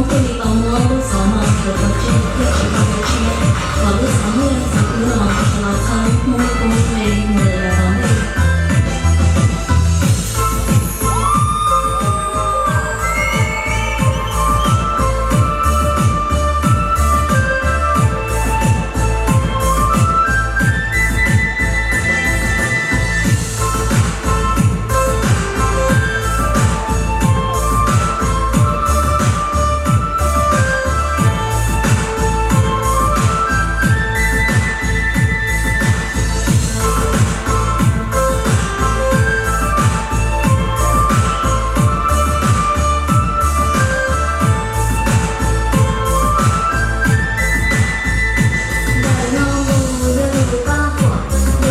Thiaj li tau muab lub xov no khaws pov tseg thiab tsis tau ua tsiab kom lub xov muag xov kub no los txhawb lub Hmoob lub koob meej mus lawm yav tom ntej. Ntawm no mus yog lus pab huam,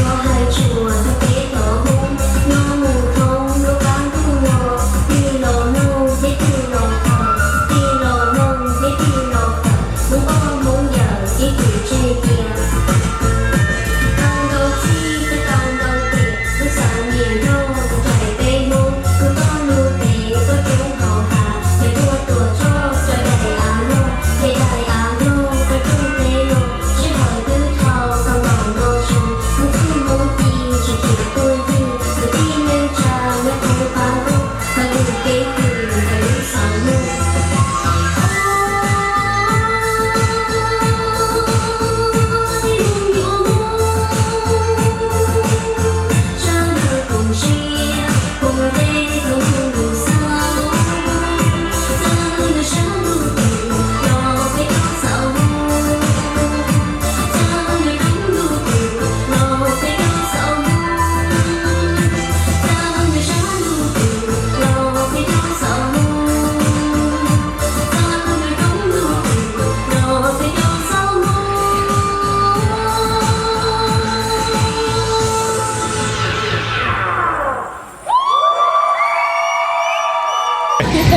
yog hais tsuas rau peb cov Hmoob, nyob mus thoob lub qab ntuj no, twg los mloog thiab twg los khaws, twg los mloog thiab twg los khaws, Hmoob poj Hmoob yawm ib txwm tseg cia. Tau ntau txhij thiab tau ntau tiam, lub xav nyiam yog tus nraim peb Hmoob, tus toj lub pem tuaj roob hauv hav, ces tuaj tuam tshoj rau daim av loj, ces daim av loj rau rooj teb no, sij hawm twb dhau tau npaum no zoo, Hmoob txwj Hmoob ci tsis khiav tuaj ywg, kwv tij neej tsa nyob thoob qab ntuj, thov tus kev kwm ntawm lub xav muag.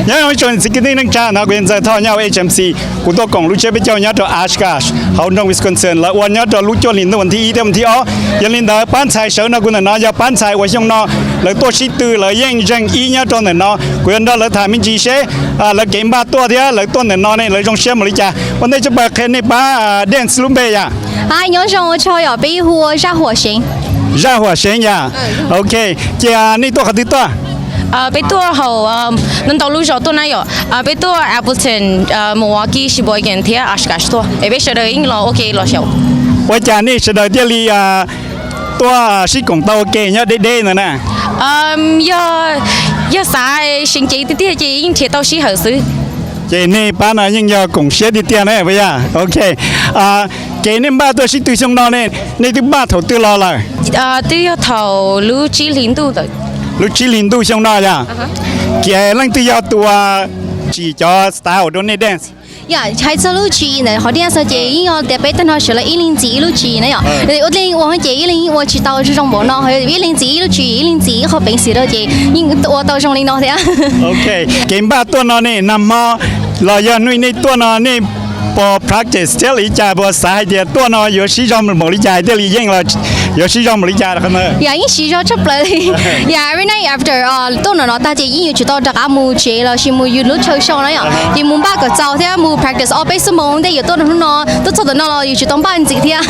Nyob zoo ib tsoom niam txiv kwv tij neej tsa, no kuv yog Ntxawg Thoj nyob hauv H M C. Kuv tuaj koom lub tsiab peb caug nyob rau Oshkosh hauv nroog Wisconsin, lawv ua nyob rau lub cuaj hlis ntuj vas thib ib thiab vas thib ob. Yog li ntawd pab ntxhais sawv nrog kuv ntawm no yog pab ntxhais uas xyoo no lawv tuaj sib tw, lawv yeej zeem ib nyob rau ntawm no. Kuv yuav nrog lawv tham me ntsis seb lawv kev npaj tuaj thiab lawv tuaj ntawm no ne lawv zoo siab npaum li cas. Ua ntej tshaj plaws qhia nej pab dance lub npe yom. Nyob zoo, ua tsaug yom, peb hu ua Zaj Huam Seev. Zaj Huam Seev yom. Ok, ces nej tuaj qhov twg tuaj? Peb tuaj hauv ntau ntau lub zos tuaj na yom. Peb tuaj Appleton, Milwaukee, Sheboygan thiab Oshkosh tuaj es peb sawv daws yeej los ua ke los xyaum. Ua cas nej sawv daws thiaj li tuaj sib koom tau ua ke nyob deb deb ntawd na? Yog, yog xav seev cev tiag tiag ces yeej nrhiav tau sij hawm xwb. Ces nej pab no yeej yog koom siab tiag tiag na puas yog? Ok, kev nej npaj tuaj sib tw xyoo no ne, nej twb npaj thaum twg los lawm? Twb yog thaum lub tsib hlis ntuj ntawd. Lub tsib hlis ntuj xyoo no yom? Kiag leej twg yog tus tsim cov style rau nej dance? Yom, hais txog lub tswv yim ntawm qhov dance no ces yeej yog tias peb tag no sawv los ib leeg ntxiv ib lub tswv yim na yom. Ua leej ua ces ib leeg yeej ua tsis tau zoo npaum no, ib leeg ntxiv ib lub tswv yim, ib leeg ntxiv ib qho peev xwm rau ces yeej ua tau zoo li no thiab. Ok, kev npaj tuaj no ne nag hmo los yog hnub nej tuaj no nej puas practice thiab li cas, puas xav hais tias tuaj no yuav sib zog npaum li cas thiaj li yeej los yuav sib zog npaum li cas? Yom, yeej sib zog tshaj plaws li. Yom, every night after tuaj no no tag ces yeej yuav tsum tau rov qab mus tsev los sis mus yus lub chaw show na yom, ces mus npaj kom txaus thiab mus practice ob peb xuab moos ntej yuav tuaj rau hnub no, tuaj txog tam no los yuav tsum tau npaj ntxiv thiab.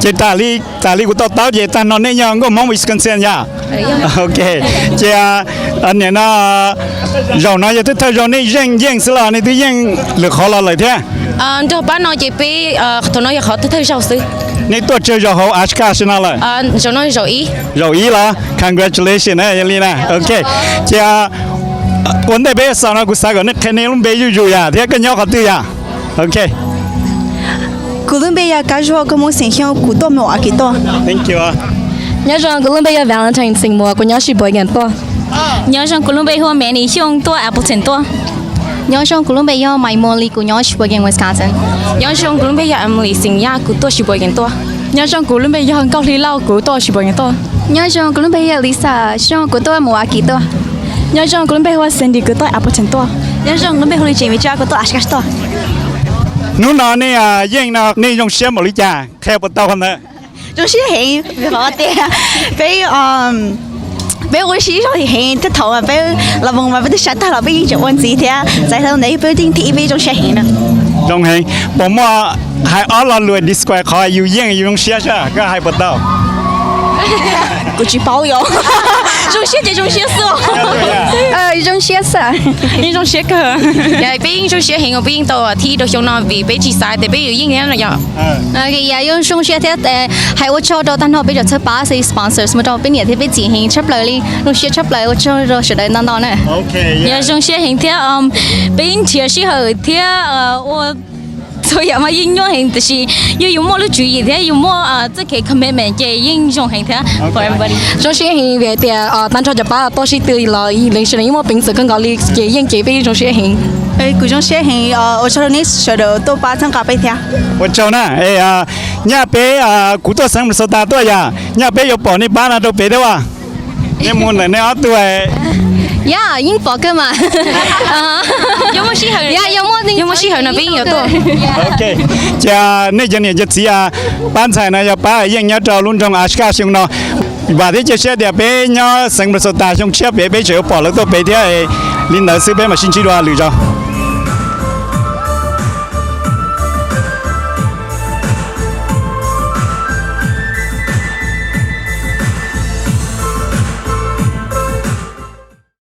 Ces tam li, tam li kuv to taub ces tag no nej yog nkauj Hmoob Wisconsin yom? Ok, ces nim no zaum no yog thawj thawj zaug nej yeej yeej xwb los nej twb yeej lwm qhov los lawm thiab? Nrog pab no ces peb, thaum no yog qhov thawj thawj zaug xwb. Nej tuaj tsawg zaus hauv Oshkosh no lawm? Zaum no zaum ib. Zaum ib los? Congratulations na, yog li na. Ok, ces ua ntej peb xaus no kuv xav kom nej qhia nej lub npe zuj zus yom thiab koj nyob qhov twg yom? Ok. Kuv lub npe yog Kab Zuag, kuv Hmoob xeem Xyooj, kuv tuaj Milwaukee tuaj. Thank you. Nyob zoo, kuv lub npe yog Valentine xeem Muas, kuv nyob Sheboygan tuaj. Nyob zoo, kuv lub npe hu ua Manny Xyooj, tuaj Appleton tuaj. Nyob zoo, kuv lub npe yog Mai Muas Lis, kuv nyob Sheboygan, Wisconsin. Nyob zoo, kuv lub npe yog Emily xeem Yaj, kuv tuaj Sheboygan tuaj. Nyob zoo, kuv lub npe yog Nkauj Hli Lauj, kuv tuaj Sheboygan tuaj. Nyob zoo, kuv lub npe yog Lisa Xyooj, kuv tuaj Milwaukee tuaj. Nyob zoo, kuv lub npe hu ua Cindy, kuv tuaj Appleton tuaj. Nyob zoo, kuv lub npe hu ua Li Tseem Vim Tsa, kuv tuaj Oshkosh tuaj. Hnub no nej yeej no nej zoo siab npaum li cas, qhia puas tau qhov ntawd? Zoo siab heev vim qhov tias peb Peb ua si ib zaug heev thiab, thaum peb los voos mas peb twb xav tag los peb yeej tseem ua ntxiv thiab. Txais tau ntawd peb yeej thib ib, peb zoo siab heev na. Zoo heev. Puas muaj hais ob lo lus describe qhov yus yeej yus zoo siab seb koj hais puas tau? Kuv tsis paub yom. Zoo siab ces zoo siab xwb. Zoo siab xwb. Yeej zoo siab kawg. Peb yeej zoo siab heev uas peb yeej tau thib ib rau xyoo no vim peb tsis xav tias peb yuav yeej thiab no yom. Yog zoo siab thiab hais ua tsaug rau tag nrho peb cov txhawb pab, sponsors, mus rau peb niam thiab peb txiv heev tshaj plaws li, zoo siab tshaj plaws, ua tsaug rau sawv daws ntau ntau na. Yog zoo siab heev thiab, peb yeej nrhiav sij hawm thiab ua txhua yam mas yeej nyuaj heev tiam sis yog yus muaj lub tswv yim thiab yus muaj txoj kev commitment ces yeej zoo heev thiab. Zoo siab heev vim hais tias tag nrho cov pab tuaj sib tw los leej sawv daws yeej muaj peev xwm kawg nkaus li ces yeej ces peb yeej zoo siab heev. Kuv zoo siab heev, ua tsaug rau nej sawv daws tuaj pab txhawb nqa peb thiab. Ua tsaug na. Nyaj peb, kuv tuaj xeev Minnesota tuaj yom, nyaj peb yuav pom nej pab no rau pem thiab as. Nej mus ntawm nej ob tug. Yog yeej pom kawg mas. Yog muaj sij hawm no peb yeej yuav tuaj. Ces nej cov niam cov txiv pab ntxhais no yog pab yeej nyob rau lub nroog Oshkosh xyoo no. Vam thiab cia siab tias peb nyob xeev Minnesota xyoo tshiab pem peb tseem yuav pom lawv tuaj pem thiab. Li ntawd xwb peb mam sib ntsib dua lwm zaus.